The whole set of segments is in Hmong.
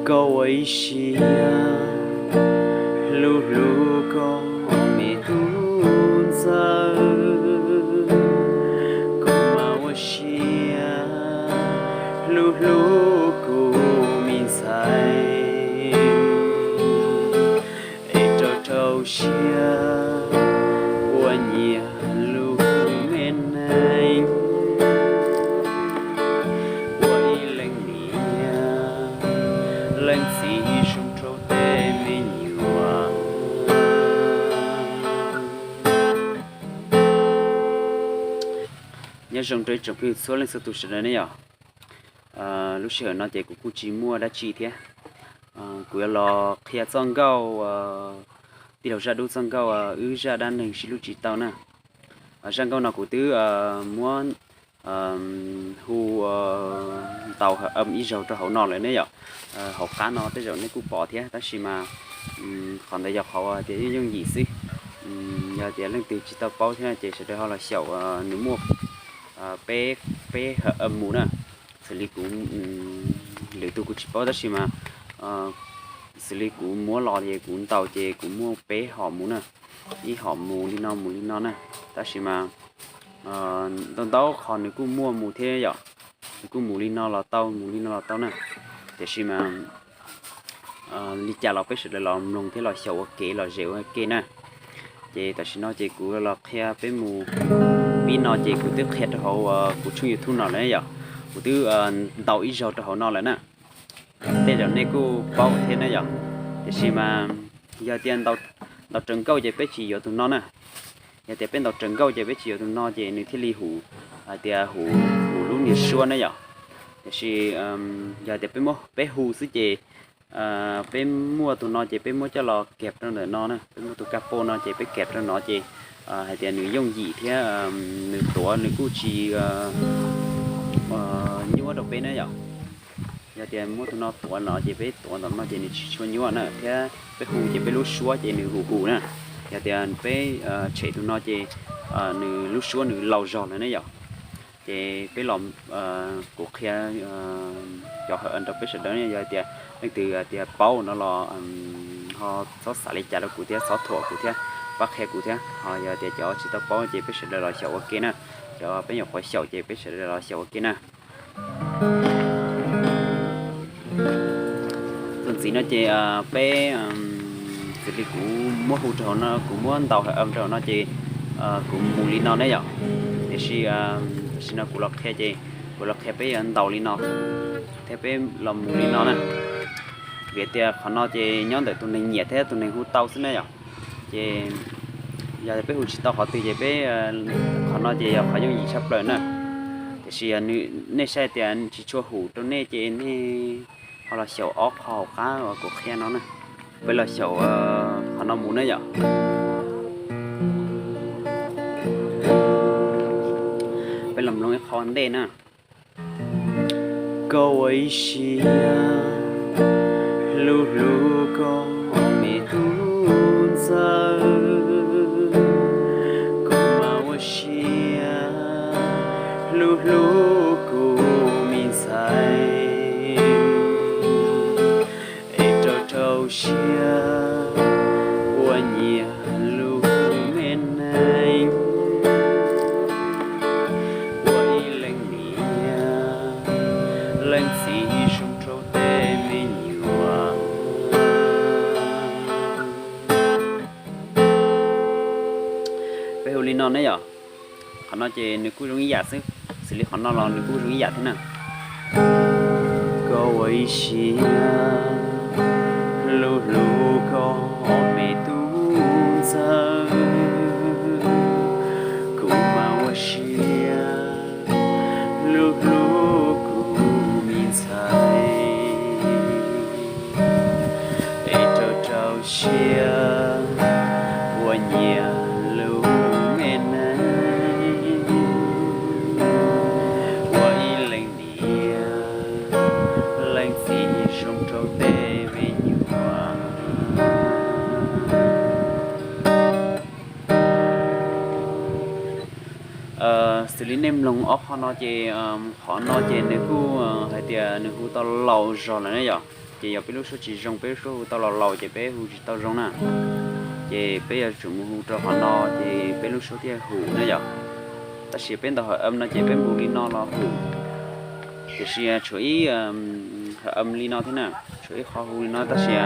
Koj ua ib siab hlub hlub koj me tub ntxawg, kuv mas ua siab hlub hlub kuv me ntxhais, es rau rau siab ua nyias lub me neej, ua ib leej niam leej txiv zoo rau tej me nyuam. Nyob zoo rau ib tsoom phooj ywg txhua leej txhua tus sawv daws ne yom. Lub sij hawm no ces kuv kuj tsis muaj dab tsi thiab. Kuv yuav los qhia txoj nkauj, tij laug Zaj Dub txoj nkauj Wb Zaj Dab Neeg Sib Hlub Tsis Tau na. Zaj nkauj no kuv twb muab hu ntaus ib zaug rau hauv no lawm ne yom. Hauv qab no tej zaum nej kuj pom thiab, tab sis mas qhov ntawd yog qhov tias yooj yooj yim xwb. Yog tias leej twg tsis tau paub thiab ces sawv daws ho los xyaum, nws muaj peb, peb hom mus na. Xws li kuv, lwm tus kuv tsis paub tab sis mas xws li kuv muab los ces kuv ntaus ces kuv muaj peb hom mus na. Ib hom mus li no mus li no na, tab sis mas ntau ntau qhov nws kuj muaj mus thiab yom. Nws kuj mus li no los tau, mus li no los tau na. Tiam sis mas li cas los peb sawv daws los mloog thiab los xyaum ua ke los zem ua ke na. Ces tam sim no ces kuv los qhia peb mus, pib no ces kuv twb qhia rau hauv kuv tshooj YouTube no lawm yom. Kuv twb ntaus ib zaug rau hauv no lawm na. Tej zaum nej kuj paub thiab na yom. Tiam sis mas yog tias ntaus raws nkauj ces peb tsis yuav tus no na. Yog tias peb ntaus raws nkauj ces peb tsis yuav tus no ces nws thiaj li hum, hais tias hum, hum lub niag suab na yom. Tiam sis yog tias peb muab, peb hu xwb ces peb muaj tus no ces peb muab coj los keb rau ntawm no na, peb muab tus kab poj no ces peb keb rau no ces hais tias nws yooj yim thiab nws tuav nws kuj tsis nyuaj rau peb na yom. Yog tias muab tus no tuav no ces peb tuav ntawm no ces nws tsis tshua nyuaj na, thiab peb hu ces peb lub suab ces nws hum hum na. Yog tias peb tshem tus no ces nws lub suab nws laus zog lawm ne yom. Ces peb los, kuv qhia cov hawm rau peb sawv daws ne, yog tias leej twg tias paub no los ho txhob xav li cas rau kuv thiab, txhob thuam kuv thiab, pab qhia kuv thiab. Ho yog tias cov tsis tau paub ces peb sawv daws los xyaum ua ke na. Cov peb nyuam qhuav xyaum ces peb sawv daws los xyaum ua ke na. Txuas ntxiv no ces peb, xws li kuv muab hu rau hauv no, kuv muab ntaus hawm rau hauv no ces kuv mus li no ne yom. Tiam sis tam sim no kuv los qhia ces kuv los qhia peb yuav ntaus li no thiab peb los mus li no na. Vim tias qhov no ces nyob ntawm tus neeg nyiam thiab tus neeg hu tau xwb na yom. Ces yog peb hu tsis tau qhov twg ces peb, qhov no ces yog qhov yooj yim tshaj plaws na. Tiam sis nej saib tias tsis tshua hum rau nej ces nej ho los xyaum ob qho hauv qab uas kuv qhia no na. Peb los xyaum qhov no mus na yom. Peb los mloog ib qho ntej na. Koj ua ib siab hlub hlub koj me tub ntxawg, kuv mas ua siab hlub hlub kuv me ntxhais, es rau rau siab ua nyias lub me neej, ua ib leej niam leej txiv zoo rau tej me nyuam. Peb hu li no ne yom. Qhov no ces nws kuj zoo ib yam xwb, xws li qhov no los nws kuj zoo ib yam thiab na. Koj ua ib siab hlub hlub koj me tub ntxawg, kuv mas ua siab hlub hlub kuv me ntxhais, es rau rau siab ua nyias lub me neej, ua ib leej niam leej txiv zoo rau tej me nyuam. Xws li nej mloog ob qho no ces qhov no ces nws kuj hais tias nws hu tau laus zog lawm ne yom. Ces yog peb lub suab tsis zoo, peb lub suab hu tau los laus ces peb hu tsis tau zoo na. Ces peb yuav tsum mus hu rau qhov no ces peb lub suab thiaj hum na yom. Tab sis peb ntaus hợp âm no ces peb hu li no los hum. Tiam sis tshuav ib hợp âm li no thiab na, tshuav ib qho hu li no tab sis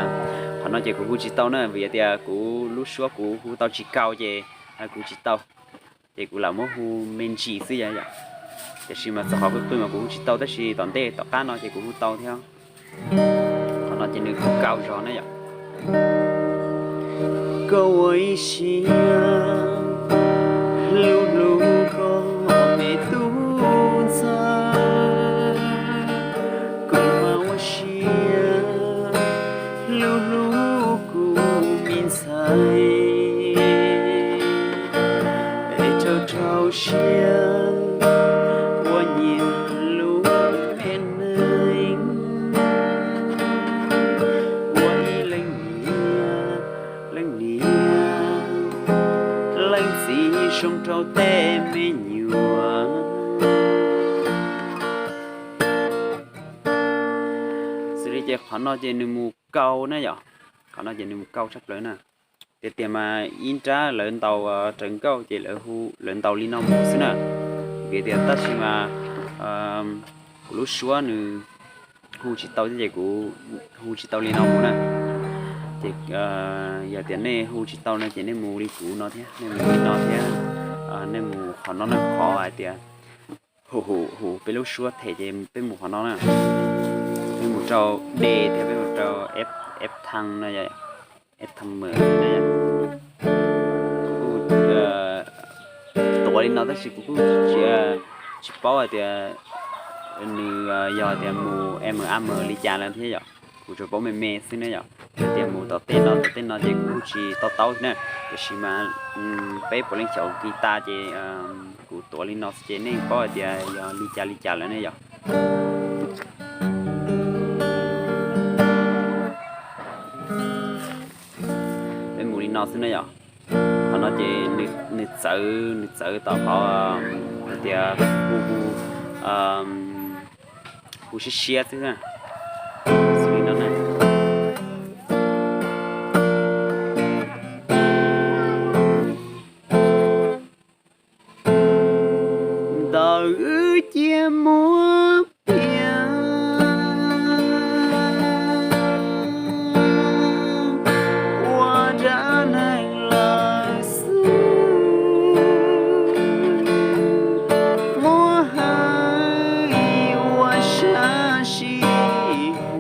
qhov no ces kuv hu tsis tau na, vim tias kuv lub suab kuv hu tau tsis kaus ces kuv tsis tau. Ces kuv lam muab hu me ntsis xwb yom. Tiam sis mas txog qhov qw qw mas kuv hu tsis tau tab sis tom ntej tom qab no ces kuv hu tau thiab. Qhov no ces nws hu kaus zog na yom. Koj ua ib siab hlub hlub koj me tub ntxawg, kuv mas ua siab hlub hlub kuv me ntxhais, es rau rau siab ua nyias lub me neej, ua ib leej niam, leej niam, leej txiv zoo rau tej me nyuam. Xws li ces qhov no ces nws mus kaus na yom, qhov no ces nws mus kaus tshaj plaws na. Tiag tiag mas ib nrab lawv ntaus raws nkauj ces lawv hu, lawv ntaus li no mus xwb na. Vim tias tab sis mas kuv lub suab nws hu tsis tau thiab ces kuv hu tsis tau li no mus na. Ces yog tias nej hu tsis tau no ces nej mus li kuv no thiab, nej mus li no thiab, nej mus qhov no na, qhov hais tias hu hu hu peb lub suab them ces peb mus qhov no na. Peb mus rau D thiab peb mus rau F, F thăng no, F thăng M no. Kuv kuj tuav li no tab sis kuv kuj tsis, tsis paub hais tias nws yog tias mus M A M li cas lawm thiab yom. Kuv tsuas paub me me xwb na yom. Tias mus tom tej no tom tej no ces kuv kuj tsis to taub na. Tiam sis mas peb puav leej xyaum guitar ces kuv tuav li no xwb ces nej paub hais tias yog li cas li cas lawm ne yom. Peb mus li no xwb na yom. Qhov no ces nws txawv, nws txawv tom qhov hais tias hu, hu siab siab xwb na. Xws li no na. Ntawm wb cia muab piav ua dab neeg lawm xwb, muab hais ua sab sij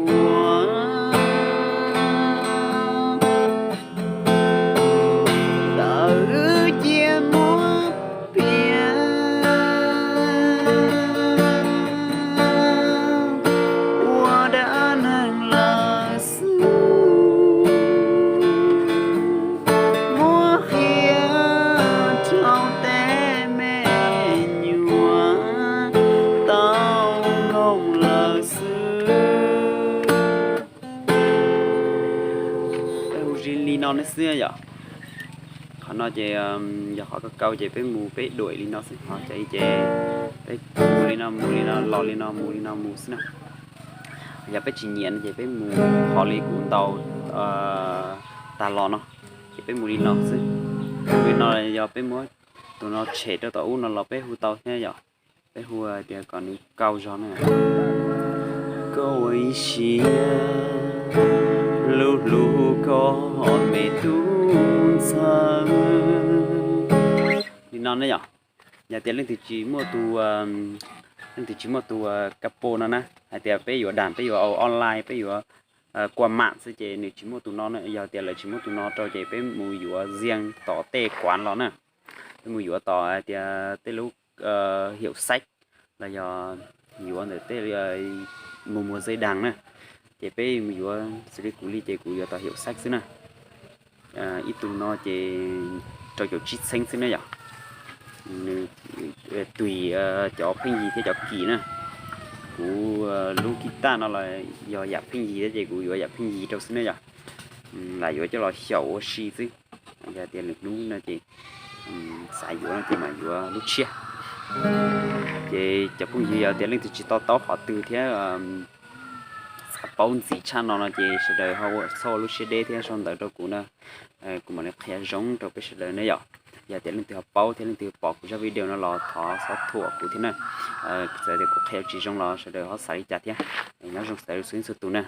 huam. Ntawm wb cia muab piav ua dab neeg lawm xwb, muab qhia rau tej me nyuam tau mloog lawm xwb. Peb hu li no ne xwb yom. Qhov no ces yog qhov kau kau ces peb mus peb đuổi li no xwb, ho cov i ces peb mus li no, mus li no, los li no, mus li no mus xwb na. Yog peb tsis nyiam no ces peb mus qhov li kuv ntaus tag los no, ces peb mus li no xwb. Mus li no yog peb muab tus no tshem rau tom ub no los peb hu tau thiab yom. Peb hu tias kom nws kau zog na. Koj ua ib siab hlub hlub koj me tub ntxawg. Li no ne yom. Yog tias leej twg tsis muaj tus, leej twg tsis muaj tus capo no na, hais tias peb yuav đàn, peb yuav au online, peb yuav qua mạng xwb ces nws tsis muaj tus no na. Yog tias lawv tsis muaj tus no rau ces peb mus yuav riêng tom tej quán los na. Peb mus yuav tom hais tias tej lub hiệu sách los yog yuav ntawm tej mus mua dây đàn na. Ces peb mus yuav xws li kuv li ces kuv yuav tom hiệu sách xwb na. Ib tug no ces rau caum tsib txheeb xwb na yom. Nws tùy cov pheej yig thiab cov kim na. Kuv lub guitar no los yog yam pheej yig thiab ces kuv yuav yam pheej yig rau xwb na yom. Lam yuav coj los xyaum ua si xwb. Yog tias lwm hnub no ces xav yuav no ces mam yuav lub tshiab. Ces cov phooj ywg yog tias leej twg tsis to taub qhov twg thiab xav paub ntxiv tshaj no no ces sawv daws ho ua txhob ua lub siab deb thiab sau ntawv rau kuv na. Kuv mam li qhia zoo rau peb sawv daws ne yom. Yog tias leej twg ho paub thiab leej twg pom kuv zaj video no los thov txhob thuam kuv thiab na. Txawm tias kuv qhia tsis zoo los sawv daws ho xav li cas thiab. Nyob zoo sawv daws txhua txhua tus na.